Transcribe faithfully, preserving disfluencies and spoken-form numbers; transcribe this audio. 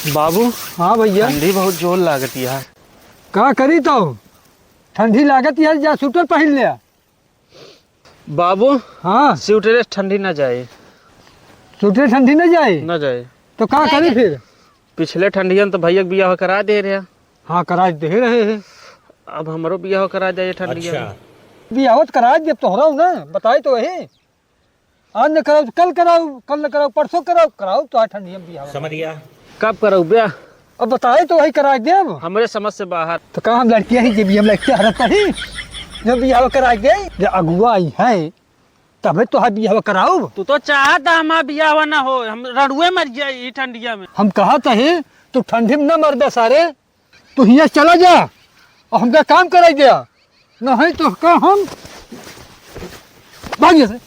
बाबू, हाँ भैया। ठंडी बहुत जोर लागत है। का करी तो? ठंडी लागत है, जा स्वेटर पहिन ले। बाबू, हाँ। स्वेटर से ठंडी ना जाए। स्वेटर ठंडी ना जाए? ना जाए। तो का करी फिर? पिछले ठंडियन तो भैया के बियाह करा दे रहे। हाँ, करा दे रहे हैं। अब हमरो बियाह करा दे ठंडियन। अच्छा। बियाह तो करा दे तोहरा ना, बताए तो वही। आज न कराओ तो कल कराओ, कल न कराओ परसों कराओ, कराओ तो आज ठंडियन बियाह। समझ गया। कब कराओ ब्याह? अब बताए तो वही करा देब। हमरे समझ से बाहर। तो का हम लड़कियाँ ही जेबी, हम लड़कियाँ हरत ही? जब बियाह करा दे, जब अगुआ आई है, तबे तो है बियाह कराओ। तू तो चाहत है हमार बियाह ना हो, हम रड़ुए मर जाए ई ठंडिया में। हम कहत ही, तू ठंडी में ना मरबे सारे, तू हियाँ चला जा और हमका काम कराई दे, नहीं तो का हम भागिए से।